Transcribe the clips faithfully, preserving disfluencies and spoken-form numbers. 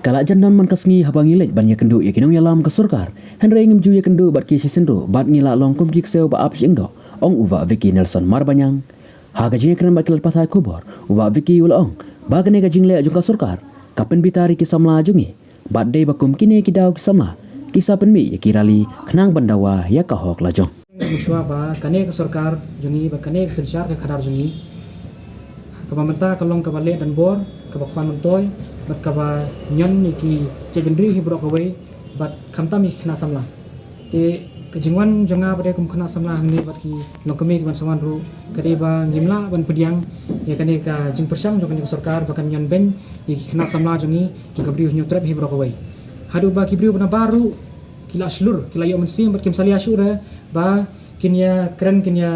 Ka la jan don man ka sngi haba ngi leit ban ïakynduh ïa ki nongïalam ka sorkar, hynrei ngim ju ïakynduh bad ki shisien ruh, bad ngi la long kum ki ksew ba ap shyieng doh, ong u Bah Vicky Nelson Marbaniang. Ha ka jingïakren bad ki lad pathai khubor, u Bah Vicky u la ong ba kane ka jingleh jong ka sorkar ka pynbitar ïa ki samla jong ngi, bad dei ba kum kine ki daw ki samla ki sa pynmih ïa ki rally khnang ban dawa ïa ka hok la jong. Mynshuwa ba kane ka sorkar jong ngi, ba kane ka synshar ka khadar jong ngi, kaba mynta ka long kaba leh donbor, kaba khwan myntoi, bad kaba ñion ïa ki jaitbynriew hi baroh kawei, bad khamtam ïa ki khynnah samla. Te ka jingwan jong nga ba dei kum khynnah samla hangne bad ki longkmie ki ban sa wan ruh, ka dei ba ngim lah ban pdiang ïa kane ka jingpyrshang jong kane ka sorkar ba kan ñion beiñ ïa ki khynnah samla jong ngi, jong ka Bri u Hynñiewtrep hi baroh kawei. Haduh ba ki briew ba nabar ruh ki la shlur, ki la ïoh mynsiem bad kim salia shuh re ba kin ïakren, kin ïa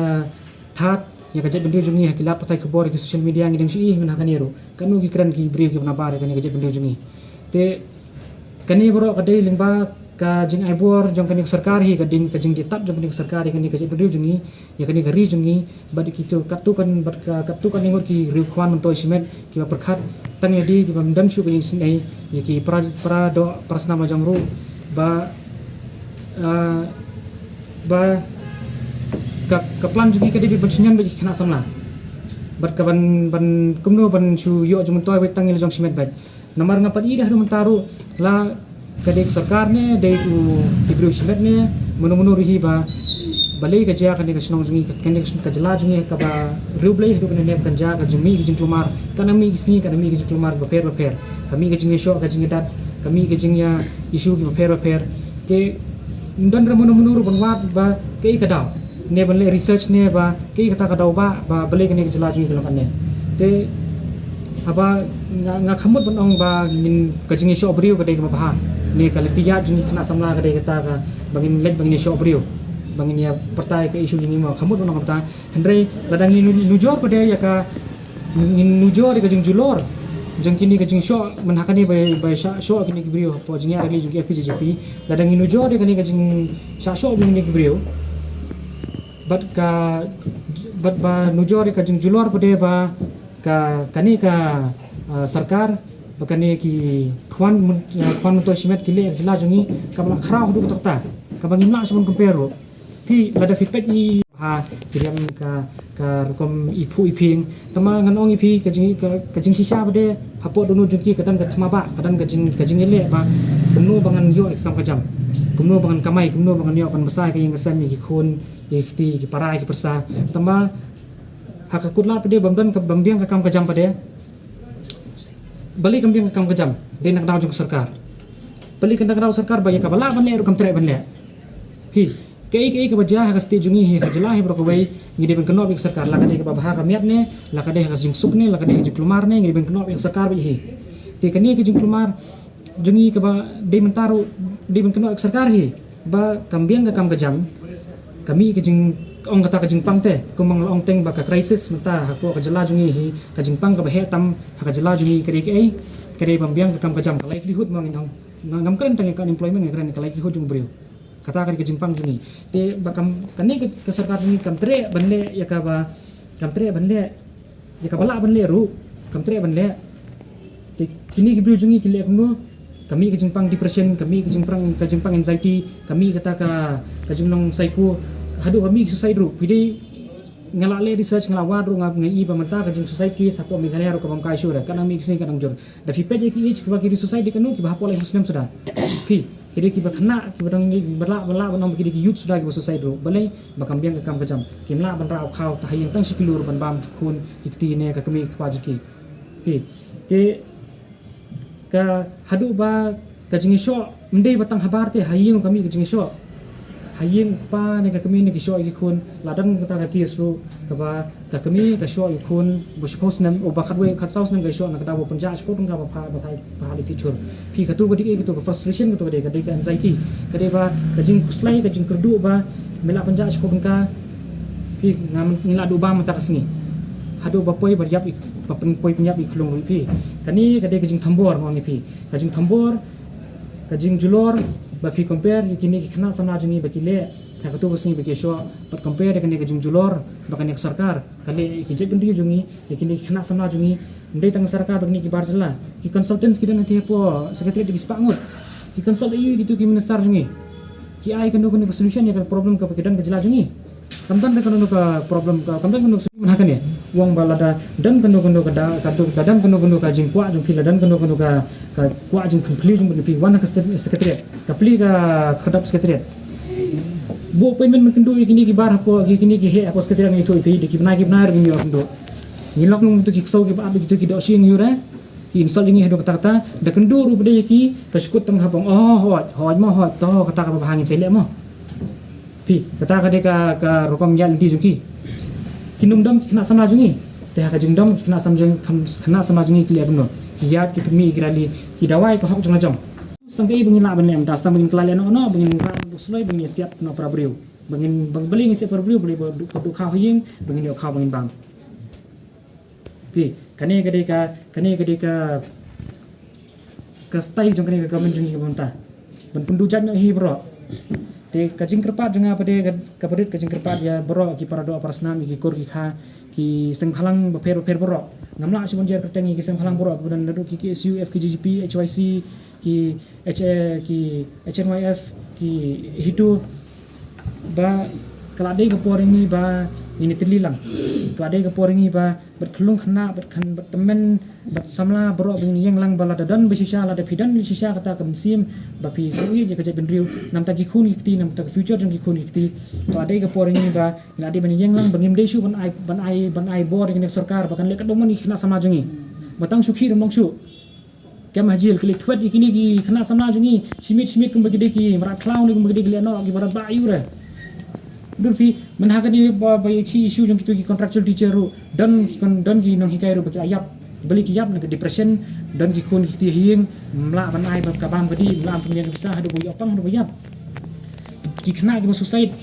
thad ïa ka jaitbynriew jong ngi ha ki lad pathai khubor, ha ki social media, ngi dang shu ïohi mynta ha kane ruh. Katno ki kren ki briew kiba nabar ïa kane ka jaitbynriew jong ngi. Te kane baroh ka dei lyngba ka jingai bor jong kane ka sorkar hi, ka ding, ka jingdie tad jong kane ka sorkar ïa kane ka jaitbynriew jong ngi, ïa kane ka ri jong ngi, bad kito katto kan, bad ka, katto katne ngut ki riewkhwan myntoi shimet kiba pyrkhat tang ïa lade, kiba ym don shuh ka jingisynei ïa ki para, para doh para snam la jong ruh, ba, ah, ba ka, ka plan jong ki ka dei ban shu ñion bad ki khynnah samla, bad ka ban, ban kumno ban shu ïoh jingmyntoi beit tang ïa la jong shimet beit. Namar nga pat i da haduh mynta ruh, la ka dei ka sorkar ne, dei u, ki briew shimet ne, mano mano ruh hi, ba balei ka jia kane ka shnong jong ngi, kane ka jylla jong ngi kaba riewblei haduh kane ne, kan jia ka jingmih ka jingkulmar, kan mih ki sngi, kan mih ki jingkulmar bapher bapher, ka mih ka jingïashoh, ka jingïadad, ka mih ka jingïa issue kiba pher bapher. Te ym don re mano mano ruh ban wad ba kaei ka daw, ne ban leh research ne ba kaei kata ka daw ba, ba balei kane ka jylla jong ngi ka long katne. Te haba nga, nga khlem mut ban ong ba ngin, ka jingïashoh briew ka dei kaba bha, ne ka lynti ïaid jong ngi khynnah samla ka dei kata ka, ba ngin leit ba ngin ïashoh briew, ba ngin ïa pyrta ïa ka issue jong ngi, nga khlem mut ban ong kumta. Hynrei lada ngi nu-, nujor pat ïa ka, ngin nujor ïa ka jingjulor jong kine ka jingshoh mynta ha kane ba, ba shah shoh kine ki briew hapoh jingïaid rally jong ki F K J G P, lada ngi nujor ïa kane ka jingshah shoh jong kine ki briew, bad ka, bad ba nujor ïa ka jingjulor pat de ba ka, kane ka, ah, sorkar, ba kane ki khwan myn-, ah, khwan myntoi shimet ki leh ïa ka jylla jong ngi, kaba la khraw haduh katta katta, kaba ngim lah shuh ban compare ruh. Phi, lada phi peit i ha, ki riam ka, ka rukom i phuh i phieng. Tangba ngan ong ïa phi ka jing, ka, ka jingshisha pat de hapoh dohnud jong ki ka don ka thma ba, ka don ka jing, ka jingïaleh ba kumno ba ngan ïoh ïa ka kam ka jam, kumno ba ngan kamai, kumno ba ngan ïoh ban bsa ïa ka ïing ka sem, ïa ki khun, ïa ki kti, ïa ki para, ïa ki pyrsa. Tangba ha ka kut lad pat de bym don ka, bym biang ka kam ka jam pat de. Balei kam biang ka kam ka jam? Dei na ka daw jong ka sorkar. Balei kam na ka daw sorkar, ba ïa kaba lah ban leh ruh kam treh ban leh. Hi, kaei kaei kaba jia ha ka state jong ngi hi, ha ka jylla hi baroh kawei, ngi dei ban kynnoh beit ïa ka sorkar, la ka dei kaba bha ka miat ne, la ka dei ha ka jingsuk ne, la ka dei ha ka jingkulmar ne, ngi dei ban kynnoh beit ïa ka sorkar beit hi. Te kane ka jingkulmar jong ngi kaba dei mynta ruh, dei ban kynnoh ïa ka sorkar hi, ba kam biang ka kam ka jam, ka mih ka jing, ong kata ka jingpang te, kumba nga la ong teng ba ka crisis mynta hapoh ka jylla jong ngi hi, ka jingpang kaba heh tam ha ka jylla jong ngi ka dei kaei, ka dei bym biang ka kam ka jam, ka livelihood ma ngin ong. Nga, ngam kren tang ïa ka unemployment, nga kren ka livelihood jong u briew. Kata ka dei ka jingpang jong ngi. Te ba kam, kane ka, ka sorkar jong ngi kam treh ban leh ïa kaba, kam treh ban leh ïa kaba lah ban leh ruh, kam treh ban leh. Te kine ki briew jong ngi ki leh kumno? Ka mih ka jingpang depression, ka mih ka jingpang, ka jingpang anxiety, ka mih kata ka, ka jinglong psycho, haduh ka mih suicide ruh. Phi dei, nga la leh research, nga la wad ruh, nga, nga i ba mynta ka jingsuicide case hapoh Meghalaya ruh ka bym kai shuh re, ka nang mih ki sngi ka nang jur. Da phi peit ïa ki age kiba ki suicide, dei kano? Kiba hapoh laiphew snem suda. Phi, ki dei kiba khynnah, kiba dang, kiba lah, ba lah ban ong ba ki dei ki youth suda kiba suicide ruh. Balei? Ba kam biang ka kam ka jam. Kim lah ban rah u khaw, te ha ïing tang shi kilo ruh ban bam khun, ki kti ne ka kmie ka kpa jong ki. Phi, te ka haduh ba ka jingïashoh, ym dei ba tang habar te, ha ïing ka mih ka jingïashoh. Ha ïing u kpa ne ka kmie ne ki shoh ïa ki khun, la don kata ka case ruh, kaba ka kmie ka shoh ïa u khun, ba shiphew snem, o ba khatwei khatsaw snem ka shoh, na ka daw ba pynjah shiphew tyngka ba pha, ba pha, ba pha leit thied shur. Phi, kato ka dei kato ka frustration, kato ka dei, ka dei ka anxiety. Ka dei ba ka jingkhuslai, ka jingkyrduh ba me la pynjah shiphew tyngka. Phi, nga, ngin la duh bam mynta ka sngi. Haduh ba poi ba ïap i, ba pyn-, poi pynïap i khlung ruh phi. Kane ka dei ka jingthombor nga ong ïa phi. Ka jingthombor, ka jingjulor, ba phi compare ïa kine ki khynnah samla jong ngi ba ki leh Ha katu ka sngi ba ki ïashoh bad compare ïa kane ka jingjulor ba kane ka sorkar ka leh ïa ki jaitbynriew jong ngi, ïa kine ki khynnah samla jong ngi. Ym dei tang ka sorkar ba kine ki bar jylla, ki consultants ki don hangne hapoh secretariat da ki spah ngut. Ki consult ïa kitu ki minister jong ngi. Ki ai kano kano ka solution ïa ka problem kaba ki don ka jylla jong ngi. Kam don kano kano ka problem ka, kam don kano ka solution ha kane. Ong ba lada don kano kano ka da, ka don kano kano ka jingkwah jong phi, lada don kano kano ka, ka kwah jingpyni jong phi, wan ha ka secretariat. Ka plie ka khyrdop secretariat. Buh appointment ban kynduh ïa kine ki bar hapoh, ïa kine ki heh hapoh secretariat, ngi ïathuh ïa phi, da ki bnai ki bnai ruh ngi ïoh kynduh. Ngi lok nong tu ki ksew ki ba ap, tu ki dohshieng ïa u re. Ki insult ïa ngi haduh katta katta. Da kynduh ruh ba dei ïa ki, ka shu kut tang ha pdeng. Oh, hooid, hooid mo, hooid, to kata kaba bha ngin sa leh mo. Phi, kata ka dei ka, ka rukom ïaid lynti jong ki. Kin ym dom ki khynnah samla jong ngi. Te ha ka jingdom ki khynnah samla jong, khynnah samla jong ngi ki leh kumno? Ki ïaid, ki pynmih ïa ki rally, ki dawa ïa ka hok jong la jong. Tang kaei ba ngin lah ban leh mynta, tang ba ngin kylla leh noh noh, ba ngin rah noh sloi, ba ngin ïasiat noh para briew. Ba ngin, ba, balei ngin siat para briew, balei ba duk, duk khaw ha ïing, ba ngin ïoh khaw ba ngin bam. Phi, kane ka dei ka, kane ka dei ka, ka style jong kane ka government jong ngi kaba mynta. Ban pynduh jait noh hi baroh. Te ka jingkyrpad jong nga pat de, ka, kaba rit ka jingkyrpad ïa baroh ki para doh para snam, ïa ki kur ki kha, ki seng bhalang bapher bapher baroh. Ngam lah shuh ban jer kyrteng ïa ki seng bhalang baroh, kaba don naduh ki K S U F, ki G G P, H Y C, ki H A, ki H N Y F, ki HITO, ba ka la dei ka por ïa ngi ba ngin ïatylli lang. Ka la dei ka por ïa ngi ba bad khyllung khynnah, bad khynnah, bad tymmen, bad samla baroh ba ngin ïeng lang, ba lada don ba shisha, lada phi don ba shisha kata ka mynsiem ba phi sngewsih ïa ka jaitbynriew, namar ki khun ki kti, namar ka future jong ki khun ki kti. Ka la dei ka por ïa ngi ba ngi la dei ban ïeng lang, ba ngim dei shuh ban ai, ban ai, ban ai bor ïa kane ka sorkar ba kan leh katba mon ïa ki khynnah samla jong ngi. Ba tang shu khih ruh ym long shuh. Kem ha jil, ki leit thwet ïa kine ki khynnah samla jong ngi, shimiet shimiet kumba ki dei ki mrad khlaw ne kumba ki dei ki lehnoh, ki mrad bah ïa u re. Dur phi, mynta ha kane ba, ba ïa ki issue jong kitu ki contractual teacher ruh, don ki kon, don ki nonghikai ruh ba ki la ïap. Balei ki ïap? Na ka depression, don ki khun ki kti ha ïing, ym lah ban ai ba ka bam ka dih, ym lah ban pynbiang ka pisa, haduh ba ïoh pang, haduh ba ïap. Ki khynnah kiba suicide,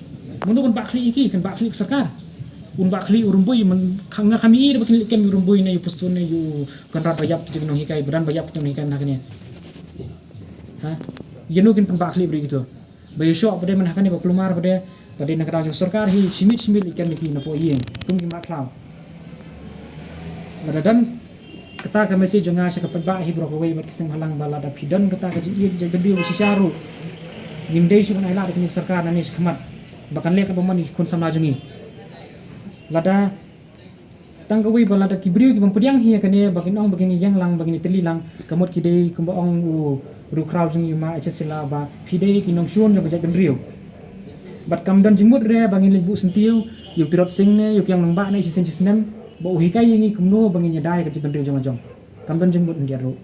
mano ban bah khlieh ïa ki? Kan bah khlieh ka sorkar. Un bah khlieh u rymbui, man, kha-, nga kham ïohi da ba kin leit kem ïa u rymbui ne ïa u Pastor ne ïa u Conrad ba ïap, kito ki nonghikai, ba don ba ïap kito ki nonghikai mynta ha kane. Ha? Ïano kin pynbah khlieh briew kito? Ba ïashoh pat de mynta ha kane, ba kulmar pat de, ba dei na ka daw jong sorkar hi, shimiet shimiet leit kem ïa ki napoh ïing kum ki mrad khlaw. Lada don kata ka message jong nga sha ka paidbah hi baroh kawei bad ki seng bhalang, ba lada phi don kata ka jingïeit jaitbynriew ba shisha ruh, ngim dei shuh ban ailad da kane ka sorkar nangne shakhmat ba kan leh katba mon ïa ki khun samla jong ngi. Lada tang kawei, ba lada ki briew ki bym pdiang hi ïa kane, ba kin ong ba kin ïeng lang, ba kin ïatylli lang, ka mut ki dei kumba ong u riewkhraw jong ngi, u Ma H S Shylla, ba phi dei ki nongshun jong ka jaitbynriew. Bad kam don jingmut re ba ngin leit buh syntiew ïa u Tirot Sing ne ïa u Kiang Nangbah ne shisien shisnem ba u hikai ïa ngi kumno ba ngin ïada ïa ka jaitbynriew jong la jong. Kam don jingmut hynrei ruh.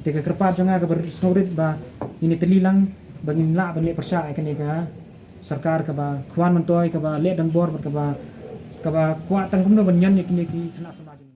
Te ka kyrpad jong nga kaba sngewrit ba ngin ïatylli lang, ba ngin lah ban leh pyrshah ïa kane ka sorkar kaba khwan myntoi, kaba leh donbor bad kaba, kaba kwah tang kumno ban ñion ïa kine ki khynnah samla jong ngi.